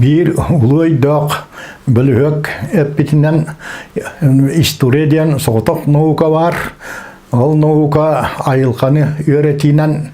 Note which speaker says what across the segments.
Speaker 1: Биир улуу өйдөөх бөлүһүөк эппитинэн история диэн соҕотох наука баар. Ол наука айылҕаны үөрэтиинэн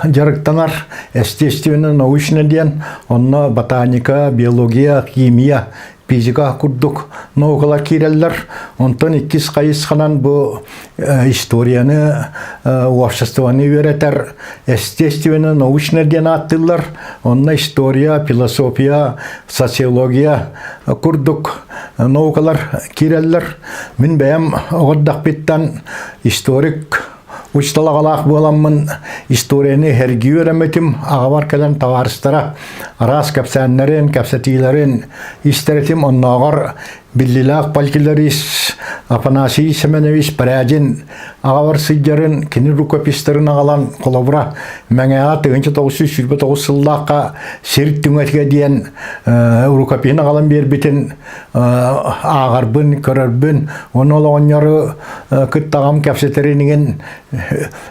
Speaker 1: дьарыктанар, естественно-научно диэн, онно ботаника, биология, химия, физика курдук наукалар киирэллэр. Онтон иккис хайысханан бу историяны, уопсастыбаны үөрэтэр естественно-научно диэн ааттыыллар. Онно история, философия, социология курдук наукалар киирэллэр. Мин бэйэм оҕордохпиттан историк учталаҕалаах буоламмын историяны эргийэ үөрэммитим. Аҕабар кэлэн табаарыстара араас кэпсээннэрин, кэпсэтиилэрин истэр этим. Оннооҕор биллилээх фольклорист Афанасий Семенович Порядин аҕабар сылдьарын, кини рукопистарын аҕалан, холобура, Мэҥэҕэ 1929 сыллаахха сир түҥэтигэ диэн рукопиһын аҕалан биэрбитин ааҕарбын, көрөрбүн, уонна ол оҕонньору кыттаҕам кэпсэтэрин иҥин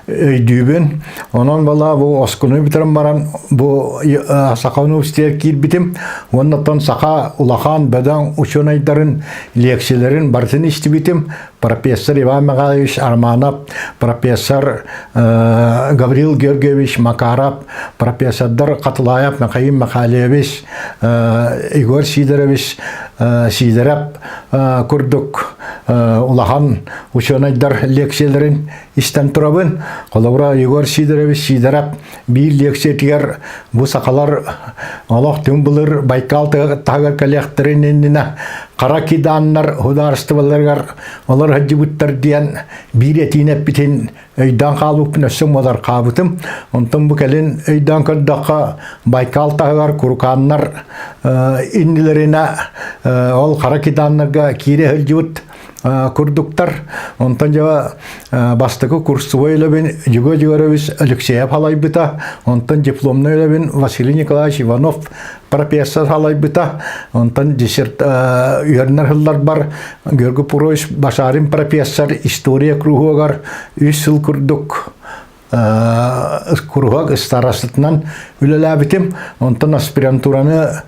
Speaker 1: өйдүүбүн. Онон бала бу оскуоланы бүтэрэн баран бу Саха университетыгар киирбитим. Уонна оттон саха улахан бөдөҥ учуонайдарын лекцияларын барытын истибитим. Профессор Иван Михайлович Арманов, профессор Гаврил Георгиевич Макаров, профессордар Катылаев Михаил Михайлович, Егор Сидорович Сидоров курдук улахан учуонайдар лекцияларын истэн турабын. Холобура, Егор Сидорович Сидоров биир лекциятыгар бу сахалар олох түҥ былыр Байкал таһыгар кэлиэхтэрин иннинэ хара кидааннар судаарыстыбаларыгар олор сылдьыбыттар диэн биир этиини эппитин өйдөөн хаалбыппын өссө муодархаабытым. Онтон бу кэлин өйдөөн көрдөххө Байкал таһыгар курукааннар иннилэринэ ол хара кидааннарга киирэ сылдьыбыт курдуктар. Онтон дьэ бастакы курсовой үлэбин Дьуга Дьугарович Алексеев халайбыта, онтон дипломнай үлэбин Василий Николаевич Иванов профессор халайбыта, онтон диссерт үөрэнэр сылларбар Георгий Пурович Башарин профессор история кругугар үс сыл курдук куруһуок ыстаарастатынан үлэлээбитим. Онтон аспирантураны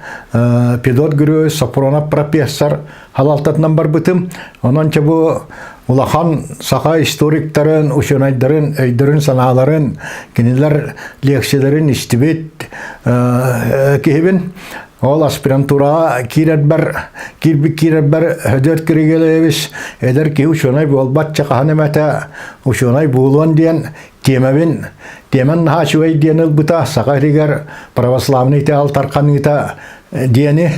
Speaker 1: Педот Григорьевич Сопронов профессор халалтатынан барбытым. Онон чэ бу улахан саха историктарын, учуонайдарын өйдөрүн-санааларын, кинилэр лекцияларын истибит киһибин. Ол аспирантураҕа киирэрбэр, киирбит киирэрбэр Хөдүөт Киргиэлэйэбис эдэр киһи учуонай буолбат чэ хаһан эмэтэ учуонай буолуон диэн тиэмэбин тиэмэн наһаа үчүгэй диэн ылбыта саха иһигэр православный итэҕэл тарханыыта диэни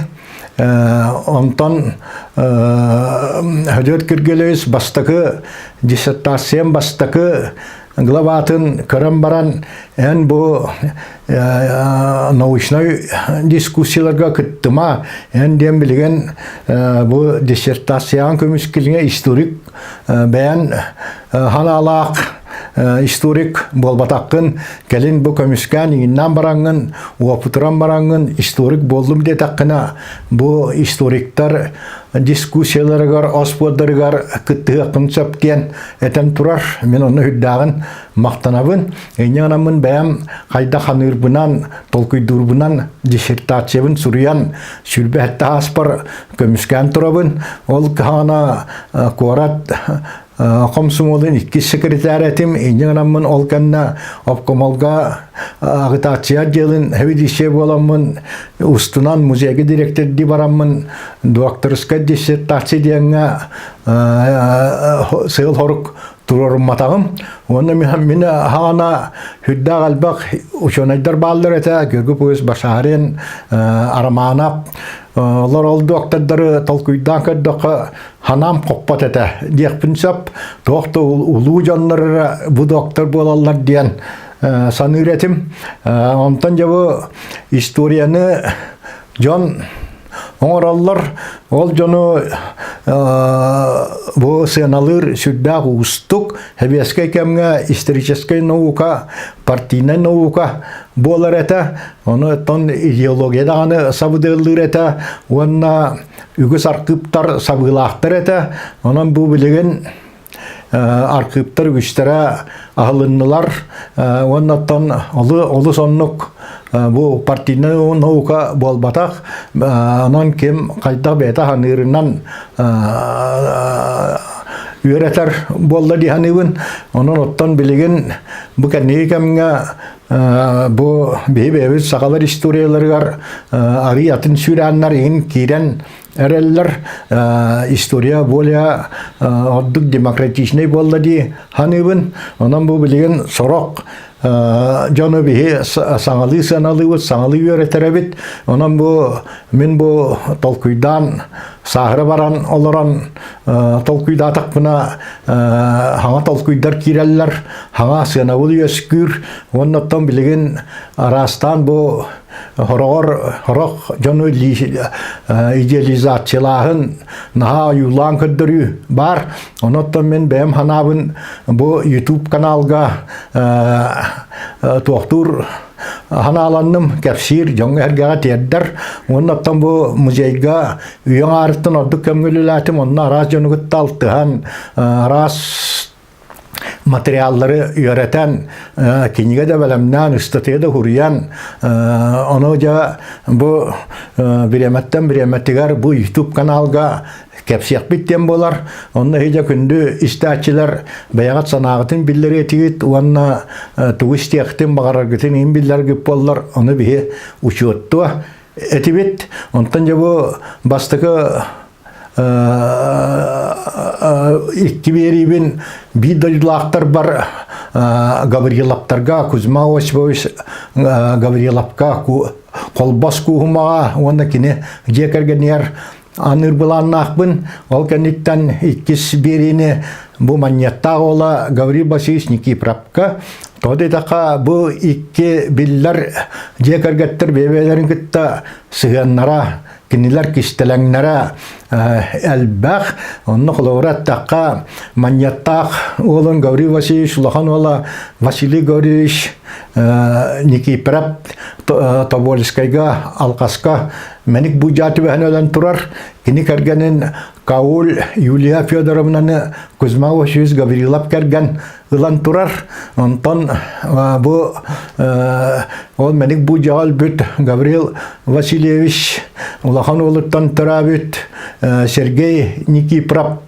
Speaker 1: онтон Хөдүөт Киргиэлэйэбис бастакы диссертациям бастакы главатын көрөн баран эн бу научнай дискуссияларга кыттыма эн диэн билигин бу диссертацияҕын көмүскэлиҥэ историк бэйэн ханаалаах историк буолбатаххын кэлин бу көмүскээн иҥиннээн бараҥҥын уопутуран бараҥҥын историк буоллум диэтэххинэ бу историктар дискуссияларыгар оспуордарыгар кыттыһыаххын сөп диэн этэн турар. Мин онно үрдээҕин махтанабын. Инньэ гынаммын бэйэм хайдах ханыырбынан, толкуйдуурбунан диссертациябын суруйан сүрбэһэтте ааспар көмүскээн турабын. Ол хаана куорат комсомолун иккис секретарь этим. Инньэ гынаммын ол кэннэ обкомолга агитация отделын хэвидище буоламмын устунан музейга директордии бараммын докторскай диссертация диэҥҥэ сыал-сорук туруорумматаҕым. Уонна мин хаана сүрдээх элбэх учуонайдар бааллар этэ. Георгий Павлович Башарин, Романов. Олор ол доктордары толкуйдаан көрдөххө, ханаам хоппот этэ диэхпин сөп. Туох да улуу дьоннор эрэ бу доктор буолаллар диэн саныыр этим. Онтон дьэ бу историяны дьон оҥороллор. Ол дьону бу сыаналыыр сүрдээх уустук. Сэбиэскэй кэмҥэ историческай наука, партийнай наука буолар этэ. Ону оттон идеология даҕаны сабыдыаллыыр этэ уонна үгүс архыыптар сабыылаахтар этэ. Онон бу билигин. архыыптар үгүстэрэ аһылыннылар уонна оттон олус оннук бу партийнай наука буолбатах, онон ким хайдах бэйэтэ саныырынан үөрэтэр буолла дии саныыбын. Онон оттон билигин бу кэнники кэмҥэ бу биһи бэйэбит сахалар историяларыгар арый атын сүүрээннэр иһин киирэн эрэллэр. История более ордук демократичнай буолла дии саныыбын. Онон бу билигин сорох дьону биһи саҥалыы сыаналыыбыт, саҥалыы үөрэтэрэбит. Онон бу мин бу толкуйдаан сааһыра баран олорон толкуйдаатахпына хаҥа толкуйдар киирэллэр, хаҥа сыанабыл үөскүүр. Уонна оттон билигин араастаан бу Хороҕор сорох дьону идеализациялааһын наһаа ойуулаан көрдөрүү баар. Онон мин бэйэм санаабын бу YouTube каналга туохтуур ханааланным, кэпсиир, дьоҥҥо-сэргэҕэ тиэрдэр. Уонна оттон бу музейга үйэ аҥаарыттан ордук кэмҥэ үлэлээтим. Онно араас дьону кытта алтыһан, араас материаллары үөрэтэн, кинигэ да бэлэмнээн, ыстатыйа да суруйан, ону дьэ бу бириэмэттэн бириэмэтигэр бу YouTube каналга кэпсиэхпит диэн буолар. Онно иһидьэ күндү истээччилэр бэйэҕит санааҕытын биллэриэтигит уонна тугу истиэхтин баҕараргытын иһин биллэргит буоллар, ону биһи учуоттуо этибит. Онтон дьэ бу бастакы икки биэриибин биир дойдулаахтарбар Гавриловтарга Кузьма Осипович Гавриловка Холбос Кууһумаҕа уонна кини дьиэ кэргэнигэр аныыр былааннаахпын. Ол кэнниттэн иккис биэриини бу Манньыаттаах уола Гаврил Васильевич Никифоровка тоҕо диэтэххэ бу икки биллэр дьиэ кэргэттэр бэйэ-бэйэлэрин кытта сыһыаннара кинилэр кистэлэҥнэрэ элбэх. Онно холобура эттэххэ, Манньыаттаах уолун Гаврил Васильевич улахан уола Василий Гаврилович Никифоров Тобольскайга Алҕаска мэник будьаа түбэһэн өлөн турар. Кини кэргэнин Кауль Юлия Федоровнаны Кузьма Васильевич Гаврилов кэргэн ылан турар. Онтон бу ол мэник бу өлбүт Гаврил Васильевич улахан уолуттан төрөөбүт Сергей Никифоров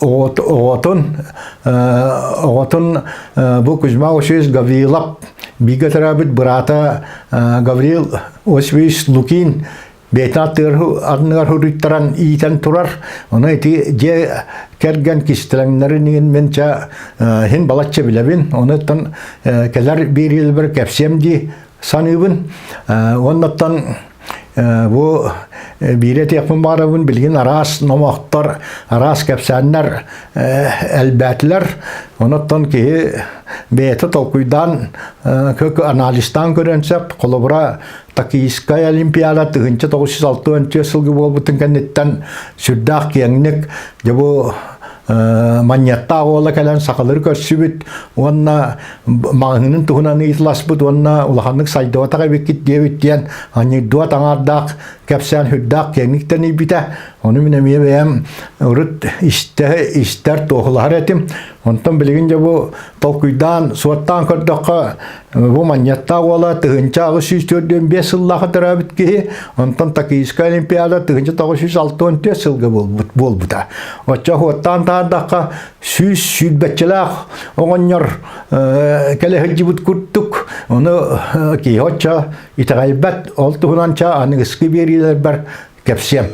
Speaker 1: оҕотун оҕотун бу Кузьма Васильевич Гаврилов бииргэ төрөөбүт быраата Гаврил Васильевич Лукин бэйэтин аттыгар суруйтаран иитэн турар. Ону ити дьиэ кэргэн кистэлэҥнэрин иһин мин ча иһин балачча билэбин. Онуттан кэлэр биэриилбэр кэпсиэм дии саныыбын. Оннуттан бу биири этиэхпин баҕарабын, билигин араас номохтор, араас кэпсээннэр элбээтилэр. Онуттан киһи бэйэтэ толкуйдаан, анализтаан көрөн сөп. Холобура, Токийскай Олимпиада 1964 сылга буолбутун кэнниттэн сүрдээх киэҥник дьэ бу манньыаттаах уола кэлэн сахалары көрсүбүт уонна маҕаһыынын туһунан ыйыталаспыт уонна улаханнык сайдыбатах эбиккит диэбит диэн аньыйдуот аҥаардаах кэпсээн сүрдээх киэҥник тэнийбитэ. Ону мин эмиэ бэйэм урут истэ истэр туоһулаһар этим. Онтон билигин дьэ бу толкуйдаан, суоттаан көрдөххө, бу Манньыаттаах уола 1845 сыллаахха төрөөбүт киһи, онтон Токийскай Олимпиада 1964 сылга буолбут, буолбута. Оччо суоттаан таһаардахха, сүүс сүүрбэччэлээх оҕонньор кэлэ сылдьыбыт курдук, ону киһи оччо итэҕэйбэт. Ол туһунан ча аныгыскы биэриилэрбэр кэпсиэм.